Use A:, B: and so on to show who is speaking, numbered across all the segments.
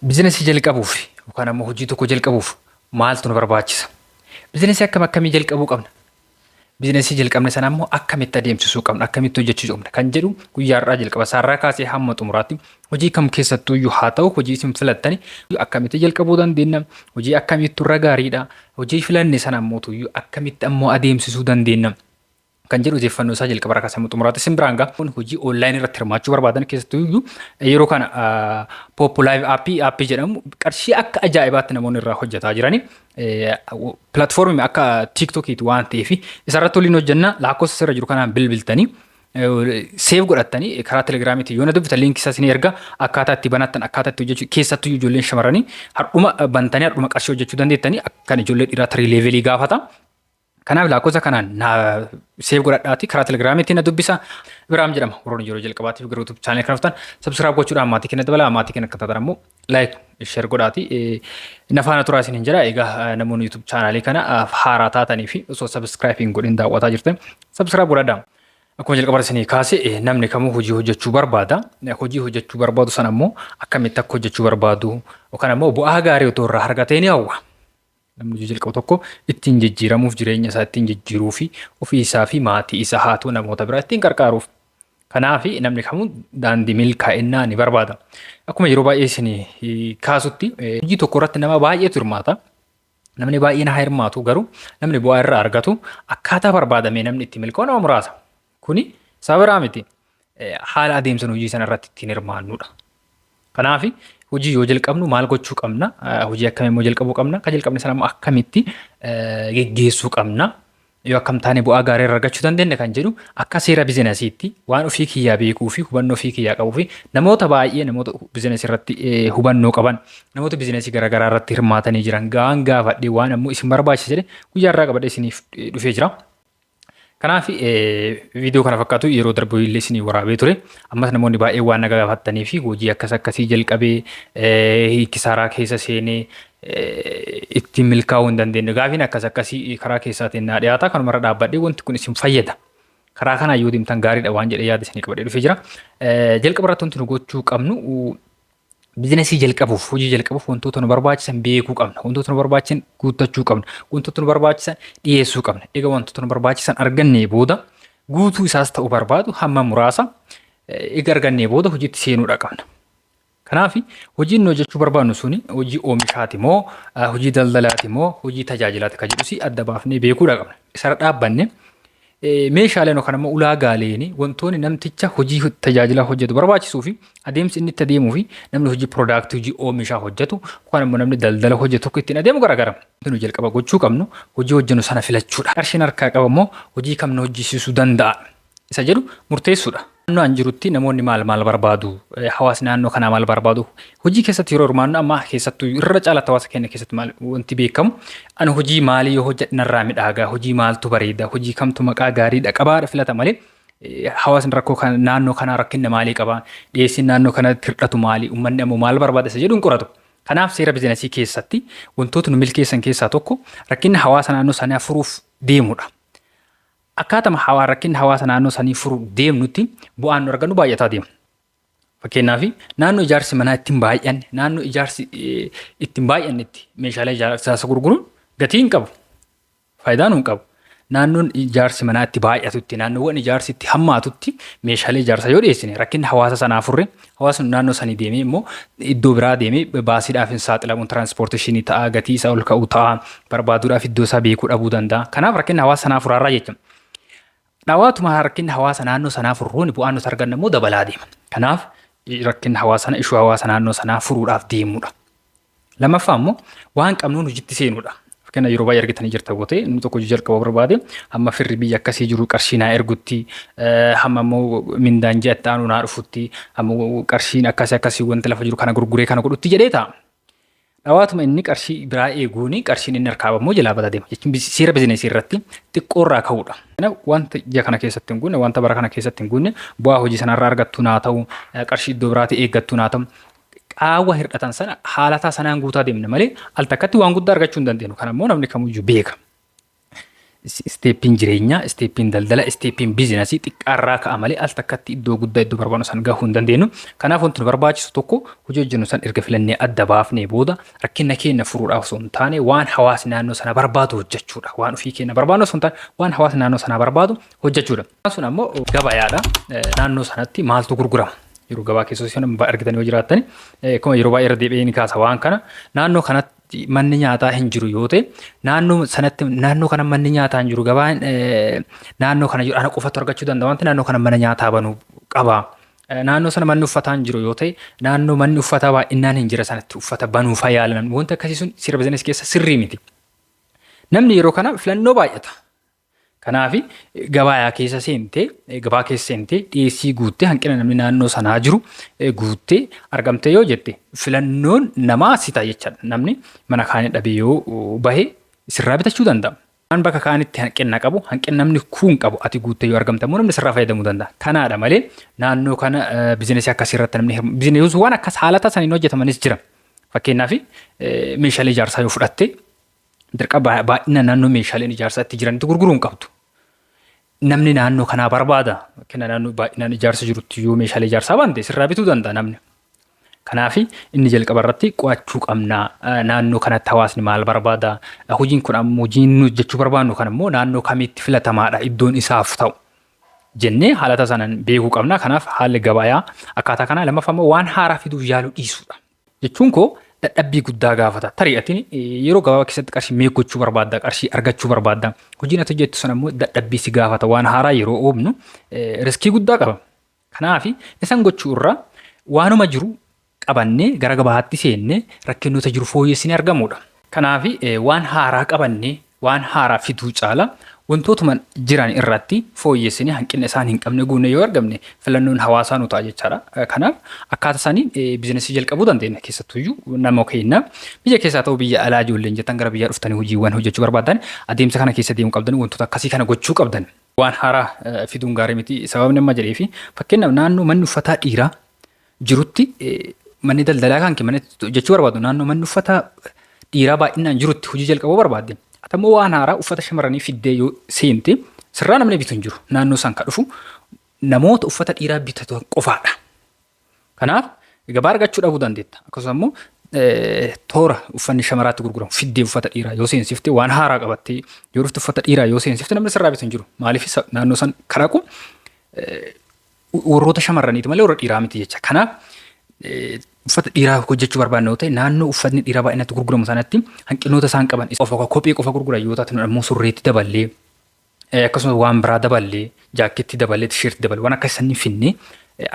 A: Biizinasii jalqabuuf yookaan ammoo hojii tokko jalqabuuf maaltu nu barbaachisa? Biizinasii akkam akkamii jalqabuu qabna? Biizinasii jalqabne sana ammoo akkamitti adeemsisuu qabna? Akkamitti hojjechuu qabna? Kan jedhu guyyaa har'aa jalqaba isaarraa kaasee hamma xumuraatti hojii kam keessattuu iyyuu haa ta'u, hojii isin filattani akkamitti jalqabuu dandeenya? Hojii akkamiittu irra gaariidha? Hojii filanne sana ammoo akkamitti ammoo adeemsisuu dandeenya? Kan jedhu odeeffannoo isaa jalqaba irraa kaasee hamma xumuraatti isin biraan ga'a. Kun hojii online irratti hirmaachuu barbaadan, keessattuu iyyuu yeroo kana Poppo Live aappii jedhamu qarshii akka ajaa'ibaatti namoonni irraa hojjetaa jirani. Pilaatfoormii akka TikTokiiti waan ta'eef isarratti waliin hojjenna. Lakkoofsa sirra jiru kanaan bilbiltanii save godhattanii karaa Telegiraamiitiin yoo na dubbiftan, liinkii isaa isinii erga. Akkaataa itti banattan, akkaataa itti hojjechuu, keessattuu ijoolleen shamarranii har'uma bantanii har'uma qarshii hojjechuu dandeettanii, kan ijoollee dhiiraa tarii leevelii gaafata. Kanaaf lakkoofsa kanaan na save godhadhaati karaa Telegiraamiitiin na dubbisa. Biraam jedhama. Warroonni yeroo jalqabaatiif gara YouTube channel kana dhuftan subscribe gochuudhaan maatii keenya dabalaa. Maatii keenya akka taatan ammoo like, share godhaati. Na faana turaa isiniin jedha. Egaa namoonni YouTube channelii kana haaraa taatanii fi osoo subscribe hin godhin daawwataa jirtan, subscribe godhadhaa. Akkuma jalqaba isinii kaase, namni kamuu hojii hojjechuu barbaada. Hojii hojjechuu barbaadu sana ammoo akkamitti akka hojjechuu barbaadu yookaan ammoo bu'aa gaarii otoo irraa argatee ni hawwa. Namni hojii jalqabu tokko ittiin jijjiiramuuf, jireenya isaa ittiin jijjiiruu fi ofii isaa fi maatii isaa haa ta'u namoota biraa ittiin qarqaaruuf. Kanaaf namni kamuu daandii milkaa'inaa ni barbaada. Akkuma yeroo baay'ee isin kaasutti, hojii tokko irratti nama baay'eetu hirmaata. Namni baay'een haa hirmaatu, garuu namni bu'aa irraa argatu, akkaataa barbaadamee namni itti milkaa'u nama muraasa. Kuni sababa biraa miti. Haala adeemsa hojii sana irratti ittiin hirmaannudha. Kanaaf hojii yoo jalqabnu maal gochuu qabna? Hojii akkamii immoo jalqabuu qabna? Kan jalqabne sana immoo akkamitti geggeessuu qabna? Yoo akkam taane bu'aa gaarii irraa argachuu dandeenya kan jedhu, akka seera biizinasiitti waan ofii kiyyaa beekuu fi hubannoo ofii kiyyaa qabuu fi namoota baay'ee, namoota biizinasii irratti hubannoo qaban, namoota biizinasii garaagaraa irratti hirmaatanii jiran gaan gaafadhee, waan ammoo isin barbaachisa jedhe guyyaa irraa qabadhee isiniif dhufee jira. Kanaaf viidiyoo kana fakkaatu yeroo darbu illee isinii waraabee ture. Ammas namoonni baay'een waan na gaafatanii fi hojii akkas akkasii jalqabee kisaaraa keessa seenee ittiin milkaa'uu hin dandeenye. Gaafiin akkas akkasii karaa keessaatiin naa dhiyaata. Kanumarra dhaabbadhee wanti kun isin fayyada. Karaa kanaa yoo deemtan gaariidha waan jedhee yaada isinii qabadhee dhufee jira. Jalqaba irratti wanti nu gochuu qabnu, biizinasii jalqabuuf, hojii jalqabuuf wantoota nu barbaachisan beekuu qabna. Wantoota nu barbaachisan guuttachuu qabna. Wantoota nu barbaachisan dhiyeessuu qabna. Egaa wantoota nu barbaachisan argannee booda, guutuu isaas ta'uu barbaadu hamma muraasa egaa argannee booda, hojiitti seenuudha qabna. Kanaaf hojiin nu hojjechuu barbaadnu suni hojii oomishaati moo hojii daldalaati moo hojii tajaajilaati kan jedhus adda baafnee beekuudha qabna. Isarra dhaabbanne meeshaaleen yookaan ammoo ulaagaaleen, wantoonni namticha hojii tajaajilaa hojjetu barbaachisuu fi adeemsi inni itti adeemuu fi namni hojii piroodaaktii, hojii oomishaa hojjetu yookaan ammoo namni daldala hojjetu tokko ittiin adeemu garaagara. Wanti nu jalqaba gochuu qabnu hojii hojjennu sana filachuudha. Qarshiin harkaa qaba immoo hojii kam nu hojjisiisuu danda'a isa jedhu murteessuudha. Naannoo an jirutti namoonni maal maal barbaadu? Hawaasni naannoo kanaa maal barbaadu? Hojii keessatti yeroo hirmaannu, amma keessattuu irra caalatti hawaasa keenya keessatti maal wanti beekamu, ani hojii maalii yoo hojjedhe narraa midhaagaa, hojii maaltu bareeda, hojii kamtu maqaa gaariidha qabaadha filata malee, hawaasni rakkoo kan naannoo kanaa rakkina maalii qaba, dhiyeessiin naannoo kanatti hir'atu maali, uummanni ammoo maal barbaada isa jedhu hin qoratu. Kanaaf seera biizinasii keessatti wantoota nu milkeessan keessaa tokko rakkinna hawaasa naannoo sanaa furuuf deemudha. Akkaatama hawaa rakkinna hawaasa naannoo sanii furuu deemnutti bu'aan nu argannu baay'ataa deema. Fakkeenyaaf, naannoo ijaarsi manaa ittiin baay'anne, naannoo ijaarsi ittiin baay'annetti meeshaalee ijaarsaa gurguruun gatii hin qabu. Faayidaa nu hin qabu. Naannoon ijaarsi manaa itti baay'atutti, naannoowwan ijaarsi itti hammaatutti meeshaalee ijaarsaa yoo dhiyeessine, rakkinna hawaasa sanaa furre, hawaasni naannoo sanii deemee immoo iddoo biraa deemee baasiidhaaf hin saaxilamu, tiraanspoorteeshinii ta'a, gatii isaa ol ka'uu ta'a, barbaaduudhaaf iddoo isaa beekuu dhabuu danda'a. Kanaaf rakkinna hawaasa sanaa furaarraa jechuudha. Dhawaatuma rakkinna hawaasa naannoo sanaa furruun bu'aan nuti argannu immoo dabalaa deema. Kanaaf rakkinna hawaasa sana, ishuu hawaasa naannoo sanaa furuudhaaf deemuudha. Lammaffaa immoo waan qabnuun hojiitti seenuudha. Fakkeenya, yeroo baay'ee argitanii jirta yoo ta'e, inni tokko hojii jalqabuu barbaade, hamma firri biyya akkasii jiru qarshii naa ergutti, hamma immoo mindaan ji'a itti aanu naa dhufutti, hamma qarshiin akkasii akkasii wanti lafa jiru kana gurguree kana godhutti jedhee ta'a. Dhawaatuma inni qarshii biraa eeguuni qarshiin inni harkaa immoo jalaa badaa deema. Jechuun seera bizinesii irratti xiqqoorraa ka'uudha. Wanta ji'a kana keessatti hin guunne, wanta bara kana keessatti hin guunne, bu'aa hojii sanarraa argattu naa ta'u, qarshii iddoo biraatii eeggattu naa ta'u, qaawwa hir'atan sana haalataa sanaan guutaa deemna malee al takkatti waan guddaa argachuu hin dandeenyu. Kana immoo namni kamiyyuu beeka. Steppiin jireenyaa, steppiin daldala, steppiin biizinasii xiqqaarraa ka'a malee al takkatti iddoo guddaa iddoo barbaannu san gahuu hin dandeenyu. Kanaaf wanti nu barbaachisu tokko hojii hojjennu san erga filannee adda baafnee booda rakkina keenya furuudhaaf osoo hin taane waan hawaasni naannoo sana barbaadu hojjechuudha. Waan ofii keenya barbaannu osoo hin taane waan hawaasni naannoo sanaa barbaadu hojjechuudha. Sun ammoo gabayaadha. Naannoo sanatti maaltu gurgurama? Yeroo gabaa keessa sana argitanii yoo jiraattan, akkuma yeroo baay'ee irra deebi'ee ni kaasa waan kana, naannoo kanatti manni nyaataa hin jiru yoo ta'e, naannoo sanatti naannoo kana manni nyaataa hin jiru, gabaan naannoo kana jiru ana qofatu argachuu danda'a wanti naannoo kana mana nyaataa banuu qaba. Naannoo sana manni uffataa hin jiru yoo ta'e, naannoo manni uffataa baay'inaan hin jira sanatti uffata banuufaa yaalan. Wanti akkasii sun sirra bizinesii keessa sirrii miti. Namni yeroo kana filannoo baay'ata. Kanaaf gabaa keessa seentee gabaa keessa seentee dhiyeessii guuttee, hanqina namni naannoo sanaa jiru guuttee argamtee yoo jette, filannoon namaa si ta'a jechaadha. Namni mana kaanii dhabee yoo bahe sirraa bitachuu danda'a. Waan bakka kaanitti hanqina qabu, hanqina namni kuun qabu ati guuttee yoo argamte immoo namni sirraa fayyadamuu danda'a. Kanaadha malee naannoo kana bizinesii akkasii irratti namni bizinesii waan akkas haalata saniin hojjetamanis jira. Fakkeenyaaf, meeshaalee ijaarsaa yoo fudhatte, dirqama baay'ina naannoo meeshaaleen ijaarsaa itti jiranitti gurguruu hin qabdu. Namni naannoo kanaa barbaada. Fakkeenya, naannoo baay'inaan ijaarsa jirutti yoo meeshaalee ijaarsaa baante sirraa bituu danda'a namni. Kanaaf inni jalqaba irratti qo'achuu qabna. Naannoo kanatti hawaasni maal barbaada? Hojiin kun ammoo, hojiin nu hojjechuu barbaannu kan ammoo naannoo kamitti filatamaadha, iddoon isaaf ta'u jennee haalata sanaan beekuu qabna. Kanaaf haalli gabayaa akkaataa kanaa. Lammaffaa immoo waan haaraa fiduuf yaaluu dhiisuudha. Jechuun koo dadhabbii guddaa gaafata. Tarii ati yeroo gabaabaa keessatti qarshii meeq gochuu barbaadda, qarshii argachuu barbaadda. Hojiin ati hojjettu sun ammoo dadhabbii si gaafata. Waan haaraa yeroo oomnu riskii guddaa qaba. Kanaaf isan gochuu irra waanuma jiru qabannee gara gabaatti seennee rakkinoota jiru fooyyessinee argamudha. Kanaaf waan haaraa qabannee waan haaraa fiduu caala wantootuma jiran irratti fooyyessinee hanqina isaan hin qabne guunne yoo argamne filannoon hawaasaa nu ta'a jechaadha. Kanaaf akkaataa isaanii bizinesii jalqabuu dandeenya. Keessattuyyuu nama keenya biyya keessaa ta'u biyya alaa ijoolleen jettan gara biyyaa dhuftanii hojiiwwan hojjechuu barbaadan, adeemsa kana keessa deemuu qabdan, wantoota akkasii kana gochuu qabdan. Waan haaraa fiduun gaarii miti. Sababni amma jedhee fi fakkeenyaaf naannoo manni uffataa dhiiraa jirutti, manni daldalaa kan kee mana hojjechuu barbaadu naannoo manni uffataa dhiiraa baay'inaan jirutti hojii jalqabuu barbaadde. Ati immoo waan haaraa uffata shamarranii fiddee yoo seente sirraa namni bitu hin jiru. Naannoo san ka dhufu namoota uffata dhiiraa bitatu qofaadha. Kanaaf gabaa argachuu dhabuu dandeetta. Akkasumas immoo toora uffanni shamaraatti gurguramu fiddee uffata dhiiraa yoo seensifte, waan haaraa qabattee yoo dhufte uffata dhiiraa yoo seensifte, namni sirraa bitu hin jiru. Maaliif? Naannoo san ka dhaqu warroota shamarraniiti malee warra dhiiraa miti jecha. Kanaaf uffata dhiiraa hojjechuu barbaanne yoo ta'e, naannoo uffatni dhiiraa baay'inatti gurguramu sanatti hanqinoota isaan qaban qofa, kophee qofa gurguran yoo taate, ammoo surreetti daballee, akkasumas waan biraa daballee, jaakkeetti daballee, tisheertii daballee, waan akkas sanii finnee,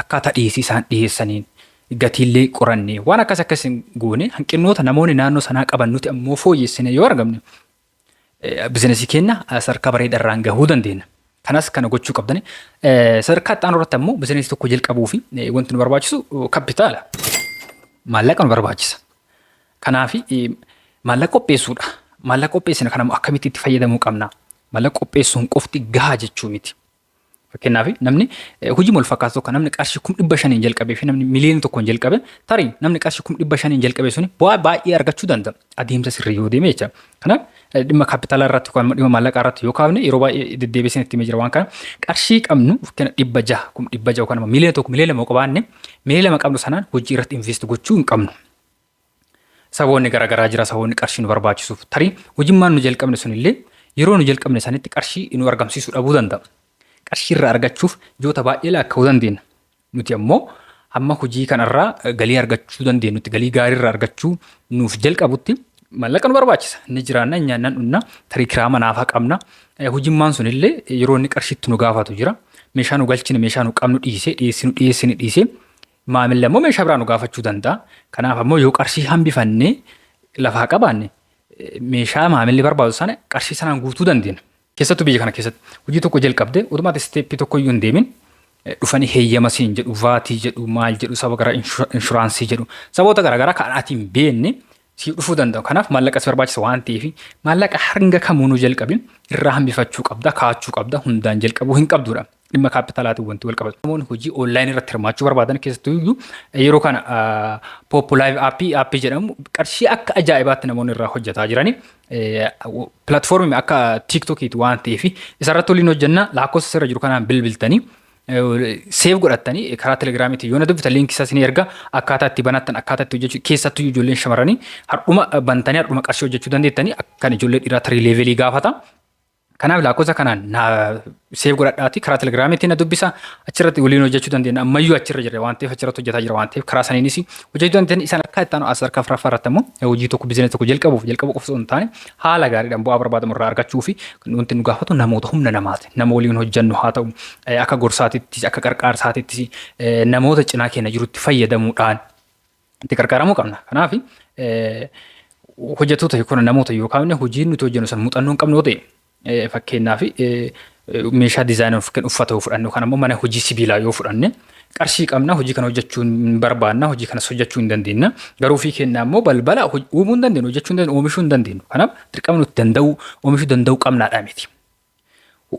A: akkaataa dhiyeessii isaan dhiyeessaniin gatiillee qorannee, waan akkas akkas goone, hanqinoota namoonni naannoo sanaa qaban nuti ammoo fooyyessine yoo argamne, bizinesii keenya sadarkaa bareedaa irraan gahuu dandeenya. Kanas kana gochuu qabdani. Sadarkaa itti aanu irratti ammoo bizinesii tokko jalqabuu fi wanti nu barbaachisu kapitaala. Maallaqa nu barbaachisa. Kanaaf maallaqa qopheessuudha. Maallaqa qopheessina kana immoo akkamitti itti fayyadamuu qabna? Maallaqa qopheessuun qofti gahaa jechuu miti. Fakkeenyaaf, namni hojii wal fakkaatu tokko, namni qarshii 500,000n jalqabee fi namni 1,000,000n jalqabe, tarii namni qarshii 500,000n jalqabe suni bu'aa baay'ee argachuu danda'a. Adeemsa sirrii yoo deeme jecha. Kanaaf dhimma kaapitaalaa irratti yookaan dhimma maallaqaa irratti yoo kaafne, yeroo baay'ee deddeebiseen itti himee jira waan kana, qarshii qabnu fakkeenya 600, 600,000 yookaan immoo 1,000,000, 2,000,000 qabaanne, 2,000,000 qabnu sanaan hojii irratti invest gochuu hin qabnu. Saboonni garaagaraa jira, saboonni qarshii nu barbaachisuuf tarii hojimmaan nu jalqabne sunillee yeroo nu jalqabne sanitti qarshii nu argamsiisuu dhabuu danda'a. Qarshii irraa argachuuf ji'oota baay'ee lakkaa'uu dandeenya. Nuti ammoo hamma hojii kanarraa galii argachuu dandeenyutti, galii gaarii irraa argachuu nuuf jalqabutti maallaqa nu barbaachisa. Inni jiraanna, nyaannaan dhunna, tarii kiraa manaafaa qabna. Hojimmaan sunillee yeroo inni qarshiitti nu gaafatu jira. Meeshaa nu galchine, meeshaa nu qabnu dhiisee, dhiyeessinu dhiyeessine dhiisee, maamilli ammoo meeshaa biraa nu gaafachuu danda'a. Kanaaf ammoo yoo qarshii hambifannee lafaa qabaanne, meeshaa maamilli barbaadu sana qarshii sanaan guutuu dandeenya. Keessattuu biyya kana keessatti hojii tokko jalqabdee utumaatti steppii tokko iyyuu hin deemin dhufanii heeyyama siin jedhu, VATii jedhu, maal jedhu, saba gara inshuraansii jedhu, saboota garaagaraa kan ati hin beekne siif dhufuu danda'u. Kanaaf maallaqa si barbaachisa waan ta'eef, maallaqa hanga kamuu nu jalqabin irraa hambifachuu qabda, kaa'achuu qabda, hundaan jalqabuu hin qabdudha. Dhimma kaapitalaatiin wanti wal qabatu. Namoonni hojii onlaayinii irratti hirmaachuu barbaadan, keessattuu iyyuu yeroo kana Poppo Live aappii jedhamu qarshii akka ajaa'ibaatti namoonni irraa hojjetaa jirani. Pilaatfoormii akka TikTokiiti waan ta'eef isarratti waliin hojjenna. Lakkoofsa sirra jiru kanaan bilbiltanii, save godhattanii, karaa Telegiraamiitiin yoo na dubbiftan liinkii isaa isinii erga. Akkaataa itti banattan, akkaataa itti hojjechuu, keessattuu ijoolleen shamarranii har'uma bantanii har'uma qarshii hojjechuu dandeettanii. Kan ijoollee dhiiraa tarii leevelii gaafata. Kanaaf lakkoofsa kanaan na save godhadhaati karaa Telegiraamiitiin na dubbisa. Achirratti waliin hojjechuu dandeenya. Ammayyuu achirra jira waan ta'eef, achirratti hojjetaa jira waan ta'eef, karaa saniinis hojjechuu dandeenya. Isaan akka itti aanu as harka afuraffaa irratti ammoo hojii tokko, biizinasii tokko jalqabuuf, jalqabuu qofa osoo hin taane haala gaariidhaan bu'aa barbaadamu irraa argachuu fi wanti nu gaafatu namoota, humna namaati. Nama waliin hojjennu haa ta'u, akka gorsaatittis, akka qarqaarsaatittis, namoota cinaa keenya jirutti fayyadamuudhaan itti gargaaramuu qabna. Kanaaf hojjettoota yookaan namoota yookaan hojiin nuti hojjennu san muuxannoo hin qabnu yoo ta'e, fakkeenyaaf meeshaa diizaayinii uffata yoo fudhanne yookaan ammoo mana hojii sibiilaa yoo fudhanne, qarshii qabna, hojii kana hojjechuu hin barbaanna, hojii kanas hojjechuu hin dandeenya, garuu ofii keenya ammoo balbala uumuu hin dandeenyu, hojjechuu hin dandeenyu, oomishuu hin dandeenyu. Kanaaf dirqama nuti danda'uu, oomishuu danda'uu qabnaadha miti.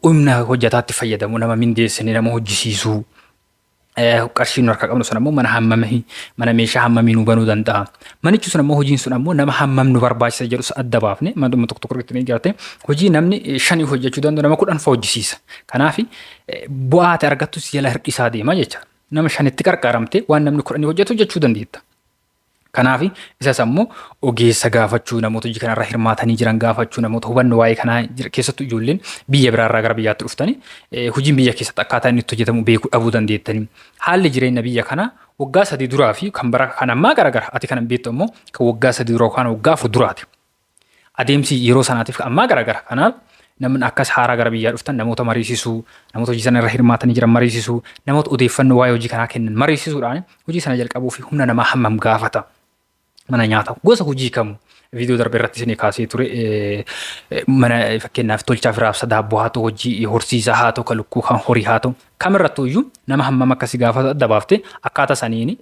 A: Humna hojjetaatti fayyadamu, nama mindeessine, nama hojjisiisuu, qarshii nu harkaa qabnu sun ammoo mana hammamii, mana meeshaa hammamii nu banuu danda'a. Manichi sun ammoo, hojiin sun ammoo nama hammam nu barbaachisa jedhu adda baafne. Manuma tokko tokko irratti ni jiraate, hojii namni shanii hojjechuu danda'u nama 10 fa hojjisiisa. Kanaaf bu'aa ati argattus jala hir'isaa deema jecha. Nama shanitti qarqaaramte waan namni 10 hojjetu hojjechuu dandeetta. Kanaaf isas ammoo ogeessa gaafachuu, namoota hojii kanarra hirmaatanii jiran gaafachuu, namoota hubannoo waa'ee kanaa, keessattuu ijoolleen biyya biraarraa gara biyyaatti dhuftanii hojiin biyya keessatti akkaataa inni itti hojjetamu beekuu dhabuu dandeettanii. Haalli jireenya biyya kanaa waggaa 3 duraa fi kan bara kan ammaa garagara. Ati kan beektu ammoo kan waggaa 3 duraa yookaan waggaa 4 duraati. Adeemsi yeroo sanaatiif ammaa garagara. Kanaaf namni akkas haaraa gara biyyaa dhuftan namoota mariisisuu, namoota hojii sana irra hirmaatanii jiran mariisisuu, namoota odeeffannoo waa'ee hojii kanaa kennan mariisisuudhaan hojii sana jalqabuu fi humna namaa hammam gaafata. Mana nyaata, gosa hojii kamuu viidiyoo darbe irratti isinii kaasee ture, mana fakkeenyaaf tolchaa fi raabsa daabboo haa ta'u, hojii horsiisaa haa ta'u, kan lukkuu, kan horii haa ta'u, kamirrattuu iyyuu nama hammam akkasii gaafatu adda baaftee akkaataa saniin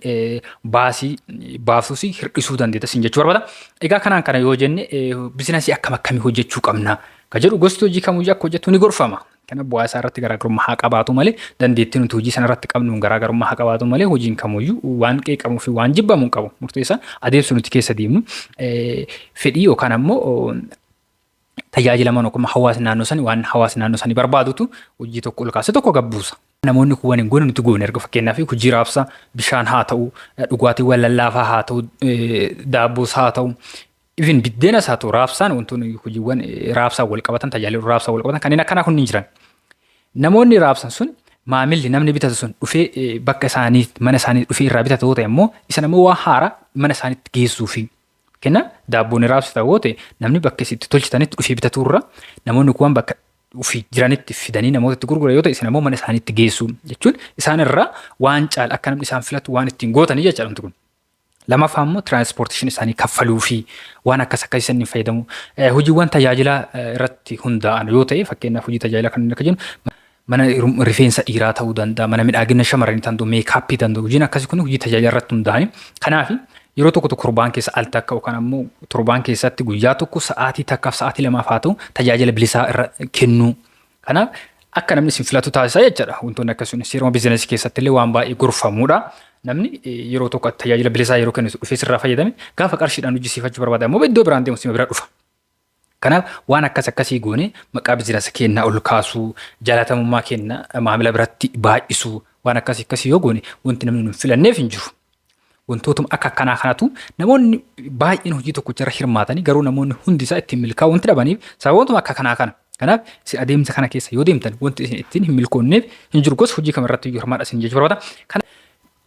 A: baasii baaftus hir'isuu dandeetta sin jechuu barbaada. Egaa kanaan kana yoo jenne, biizinasii akkam akkamii hojjechuu qabna ka jedhu, gosti hojii kamuyyuu akka hojjettu ni gorfama. Kana bu'aa isaa irratti garaagarummaa haa qabaatu malee, dandeettii nuti hojii sana irratti qabnu garaagarummaa haa qabaatu malee, hojiin kamuyyuu waan qeeqamuu fi waan jibbamu hin qabu. Murteessaan adeemsa nuti keessa deemnu, fedhii yookaan ammoo tajaajilaman yookaan hawaasni naannoo sanii, waan hawaasni naannoo sanii barbaadutu hojii tokko ol kaasee tokko gabbuusa. Namoonni kun waan hin goone nuti goone erga, fakkeenyaaf hojii raabsaa bishaan haa ta'u, dhugaatiiwwan lallaafaa haa ta'u, daabboos haa ta'u, even biddeenas haa ta'u, raabsaan wantoonni hojiiwwan raabsaan wal qabatan, tajaajila raabsaan wal qabatan kanneen akkanaa kun ni jiran. Namoonni raabsan sun, maamilli, namni bitatu sun dhufee bakka isaanii, mana isaanii dhufee irraa bitatu yoo ta'e immoo, isan ammoo waan haaraa mana isaaniitti geessuu fi kenna daabboon raabsita yoo ta'e, namni bakka isitti tolchitanitti dhufee bitatu irra, namoonni kuwan bakka ofii jiranitti fidanii namoota itti gurguran yoo ta'e, isin ammoo mana isaaniitti geessuu jechuun isaan irraa waan caala akka namni isaan filatu waan ittiin gootanii jechaadha wanti kun. Lamaffaa immoo transportation isaanii kaffaluu fi waan akkas akkasii saniin fayyadamu. Hojiiwwan tajaajilaa irratti hundaa'an yoo ta'e, fakkeenyaaf hojii tajaajilaa kanneen akka jennu mana rifeensa dhiiraa ta'uu danda'a, mana miidhagina shamarranii ta'uu danda'u, meekaappii danda'u. Hojiin akkasii kun hojii tajaajila irratti hundaa'ani. Kanaaf yeroo tokko tokko torbaan keessa al takka yookaan ammoo torbaan keessatti guyyaa tokko sa'aatii takkaaf sa'aatii lamaaf haa ta'u tajaajila bilisaa irra kennuu. Kanaaf akka namni isin filatu taasisa jechaadha. Wantoonni akkasii seeruma biizinasii keessatti illee waan baay'ee gorfamuudha. Namni yeroo tokko tajaajila bilisaa yeroo kennitu dhufee sirraa fayyadame, gaafa qarshiidhaan hojjisiifachuu barbaade ammoo iddoo biraan deemu, sima bira dhufa. Kanaaf waan akkas akkasii goone maqaa biizinasa keenyaa ol kaasuu, jaalatamummaa keenya maamila biratti baay'isuu, waan akkasii akkasii yoo goone wanti namni nu filanneef hin jiru. Wantootuma akka akkanaa kanatu namoonni baay'een hojii tokkicha irra hirmaatanii garuu namoonni hundi isaa ittiin milkaa'uu wanti dhabaniif sababootuma akka kanaa kana. Kanaaf isin adeemsa kana keessa yoo deemtan wanti isin ittiin hin milkoonneef hin jiru. Gosa hojii kamirratti iyyuu hirmaadha isin jechuu barbaada. Kana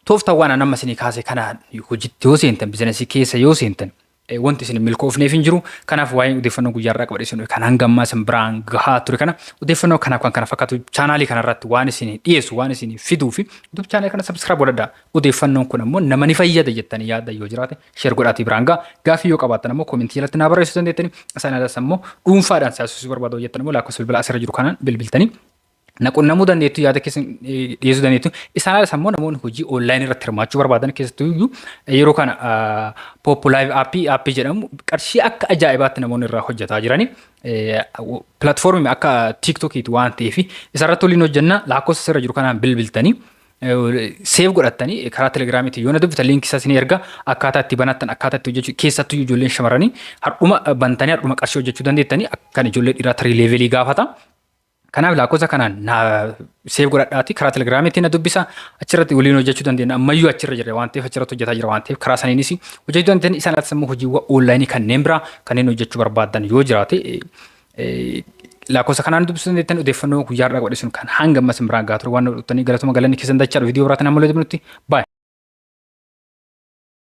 A: tooftaawwan an amma isinii kaase kana hojiitti yoo seentan, biizinasii keessa yoo seentan, wanti isin hin milkoofneef hin jiru. Kanaaf waa'ee odeeffannoo guyyaa irraa qabadhe isin kan hanga ammaa isin biraan gahaa ture kana, odeeffannoo kanaaf kan kana fakkaatu chaanaalii kanarratti waan isin dhiyeessu, waan isin fiduu fi YouTube chaanaalii kana subscribe godhadhaa. Odeeffannoon kun ammoo nama ni fayyada jettanii yaadda yoo jiraate share godhaatii biraan gahaa. Gaaffii yoo qabaattan ammoo koomentii jalatti naa barreessuu dandeettanii. Isaan alas ammoo dhuunfaadhaan siyaasuu barbaadu jettan ammoo lakkoofsa bilbilaa asirra jiru kanaan bilbiltanii Na qunnamuu dandeettu, yaada keessan dhiyeessuu dandeettu. Isaan alas ammoo namoonni hojii online irratti hirmaachuu barbaadan, keessattuu iyyuu yeroo kana Poppo Live aappii jedhamu qarshii akka ajaa'ibaatti namoonni irraa hojjetaa jirani. Pilaatfoormii akka TikTokiiti waan ta'eef isarratti waliin hojjenna. Lakkoofsa sirra jiru kanaan bilbiltanii save godhattanii karaa Telegiraamiitiin yoo na dubbiftan, liinkii isaa isinii erga. Akkaataa itti banattan, akkaataa itti hojjechuu, keessattuu ijoolleen shamarranii har'uma bantanii har'uma qarshii hojjechuu dandeettanii. Kan ijoollee dhiiraa tarii level gaafata. Kanaaf lakkoofsa kanaan na save godhadhaati karaa Telegiraamiitiin na dubbisa. Achirratti waliin hojjechuu dandeenya. Ammayyuu achirra jira waan ta'eef, achirratti hojjetaa jira waan ta'eef, karaa saniinis hojjechuu dandeenya. Isaan alatti immoo hojiiwwan online kanneen biraa kanneen hojjechuu barbaadan yoo jiraate, lakkoofsa kanaan dubbisuu dandeettan. Odeeffannoo guyyaa har'aa godhe sun kan hanga ammas biraan gahaa ture waan dhuftanii galatuma, galanni keessan dachaadha. Viidiyoo biraatiin amma illee baay'ee.